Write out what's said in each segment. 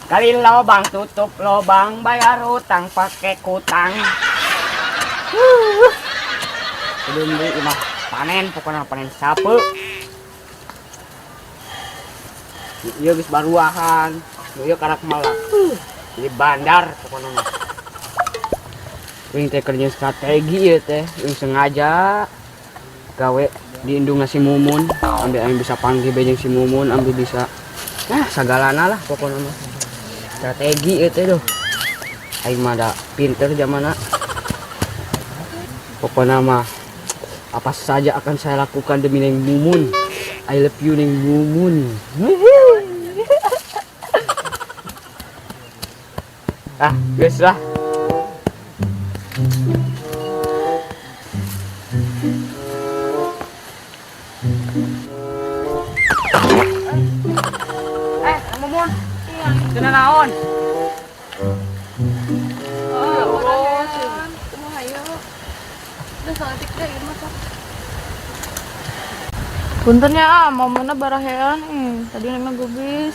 Kali lobang tutup lobang, bayar utang pakai kutang. Belum beli mah panen, pokoknya panen sape. Iya geus baruahan, ieu karak malak. Jadi bandar pokoknya mah. Wing teh kerja strategi ieu teh, wing sengaja gawe di indungna si Mumun, ambil aing bisa panggil bejeng si Mumun, ambil bisa nah sagalana lah pokoknya mah. Strategi ieu teh duh. Aing mah da pinter zamana. Pokoknya mah apa saja akan saya lakukan demi Neng Mumun. I love you Neng Mumun. Ah, geus lah. Mumun. Cenah naon? Oh, kumaha ieu? Udah saeutik deh ieu mah sok. Punten ya, ah, momenna barahean ih. Tadi neng gubis.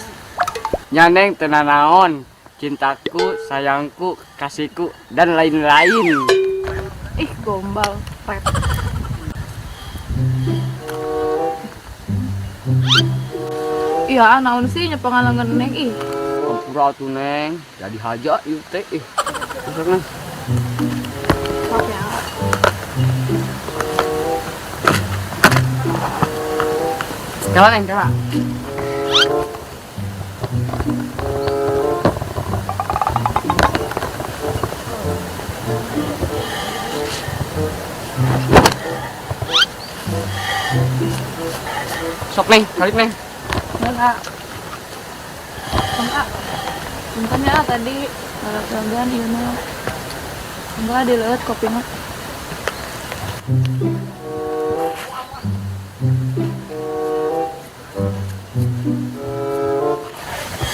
Nya Neng teu naon. Cintaku, sayangku, kasihku dan lain-lain. Ih, gombal, pet. Iya, naon sih nyepangan lengan neng ih. Ampura atuh Neng, jadi haja ieu teh ih. Terus Neng. Sok ya. Kala Neng, kala. Sok Neng, balik Neng. Enggak. Enggak. Punten ya tadi barahean ieu mah. Enggak dileueut kopina.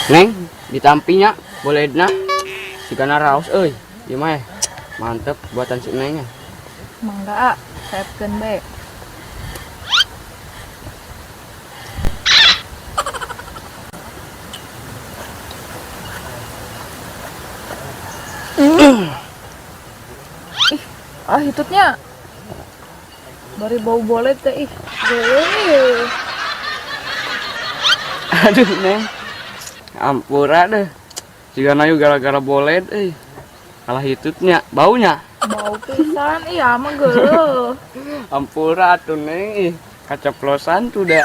Neng, ditampinya boledna. Sigana raos euy. Ieu mah mantep buatan si Neng. Mangga, saepkeun bae. Ih, ah hitutnya. Bari bau boled teh ih. Geuleuh. Aduh, Neng. Ampura deh. Jika nayu gara-gara boled euy. Kalah hitutnya, baunya. Bau pisan, iya mah geuleuh. Ampura atuh Neng ih, kaceplosan tuh dah.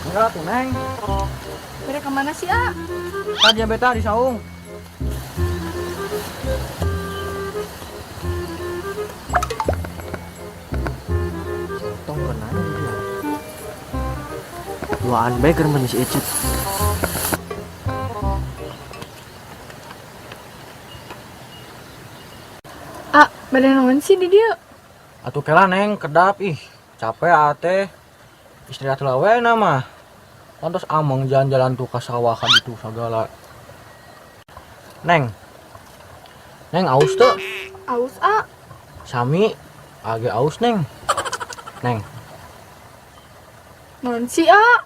Enggak tuh Neng. Bere kemana sih, A? Tadi beta di saung. Tong kenapa dia? Duaan bae keur mun si Ecet. A, bade naon sih di dieu? Atuh kela Neng, kedap ih. Capek a teh. Istirahat lah we na mah. Pantes ameng jalan-jalan tuh ka sawah ka ditu sagala. Neng. Neng aus teu? Aus, A. Sami age aus, Neng. Neng. Naon sih, A?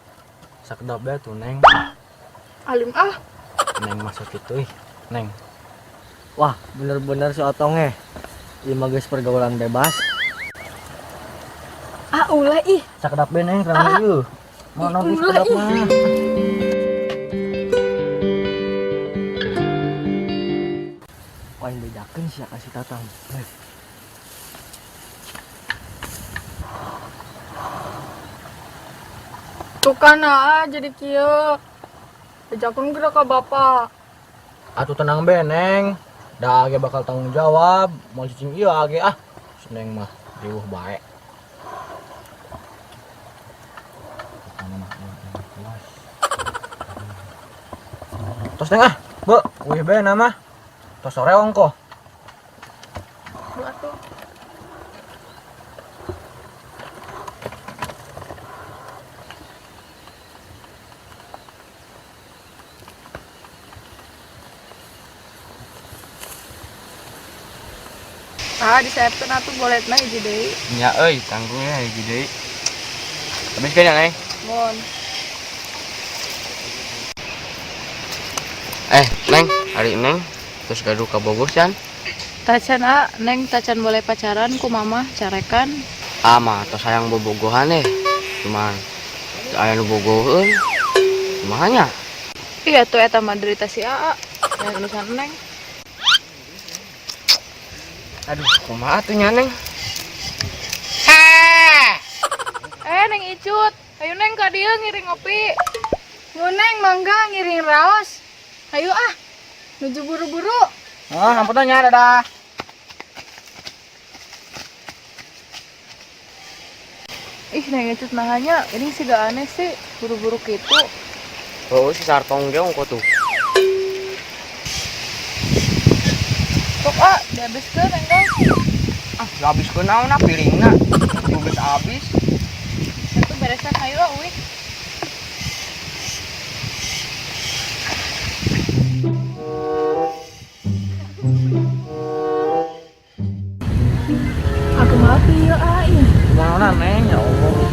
Sakedap bae tuh, Neng. Alim ah. Neng masuk kitu ih, Neng. Wah, bener-bener si Otong eh. Ieu mah geus pergaulan bebas. Ah, ulah ih. Sakedap bae Neng, terang ieu. Mana Ih, geus ulah, kedap ih. mah. Wah, yang bedakeun sia ka si Tatang. Heh. Tuh kan, ah, jadi kieu. Bejakeun geura ka bapak. Atuh tenang be, Neng. Da age bakal tanggung jawab. Mau cicing ieu age ah. Si Neng mah riweuh bae. Tos Neng ah, Bu, wih be nama. Tos sore ongkoh. Bu atuh. Ah, diseepkeun atuh boletna hiji deui. Nya euy, tanggung ya hiji deui. Habiskeun ya, Neng. Mun. Neng, hari Neng terus gaduh ka Bogor can. Tacan ah, Neng tacan boleh pacaran ku mama carekan. Ah mah tos hayang bobogohan deh. Cuman teu aya nu bogoheun. Kumaha nya? Iya tuh eta mah derita si Aa. Yang urusan Neng. Aduh, kumaha tuh nya, Neng? Neng Icut, ayo Neng ka dieu ngiring ngopi. Mun Neng mangga ngiring raos. Ayo ah, nuju buru-buru. Ah, ampun nya dadah. Ih, Neng Icut nahanya, ini sih gak aneh sih, buru-buru gitu. Oh, si sartong ge ongko tuh. Sok ah, dihabiskeun Neng Gos. Ah, habiskeun naon ah piringna. Geus habis. Itu beresan ayo ah, uih. Aku maaf iya ah ih. Kumaha Neng, ya Allah.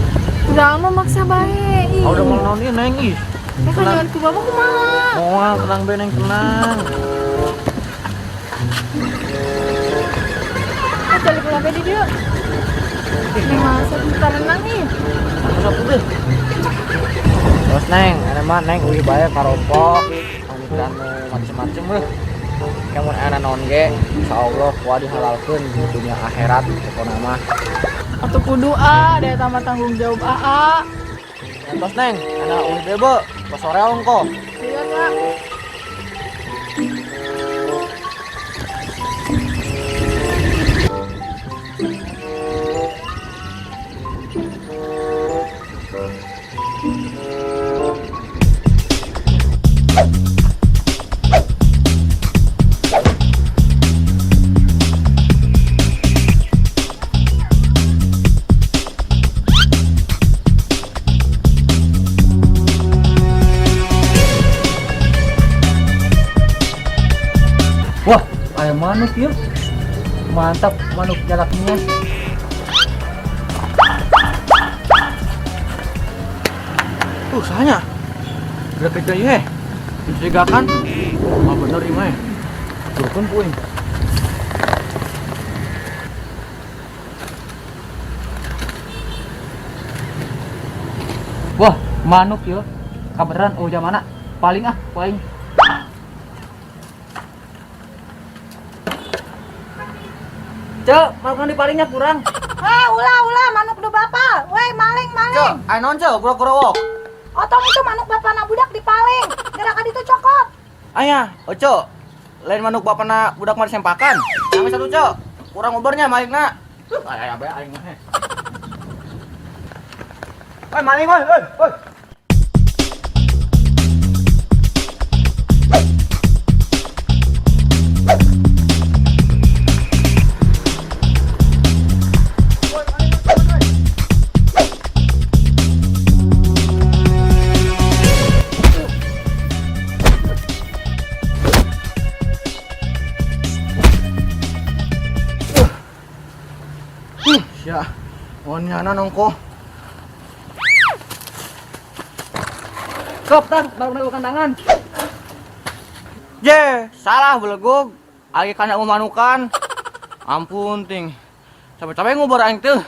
Udah mah maksa bae ih. Ah, udah mau naon ieu Neng ih. Eh kan jangan ku bapak kumaha. Moal tenang be Neng, tenang. Ah, calik lah di dieu. Neng masa kita renang nih. Satu deh. Terus Neng, ana mah Neng uih bae karompok, pamikiran nu macem-macem weh. Kayak mun ana naon ge, insyaallah kuat dihalalkeun di dunia akhirat pokona mah. Atuh kudu ah, da eta mah tanggung jawab aa. Terus Neng, ana uih bae be, tos sore ongko. Iya, Kak. Wah, ayam manuk ya. Mantap manuk jalaknya. Tuh, sahanya. Gerak-gerak ieu eh. Mencurigakan. Oh, bener ieu mah. Turun puing. Wah, manuk ya. Kabeneran oh jamana. Paling ah, paling. Cek, manuk di palingnya kurang. Eh, ulah ulah manuk du bapak. Weh, maling maling. Cek, ayo non cek, kurang-kurang. Otong itu manuk bapak na budak dipaling. Gerakan itu cokot. Ayah, oco. Lain manuk bapak na budak mah disempakan. Sampai satu cek. Kurang ubernya malingna. Ayah bae aing mah. Oi, maling oi, oi, oi. Ya, onyana nongko. Kop tang, baru melakukan tangan. Je, salah belegug. Agi kana manukan. Ampun ting. Capek-capek ngubar aing teh.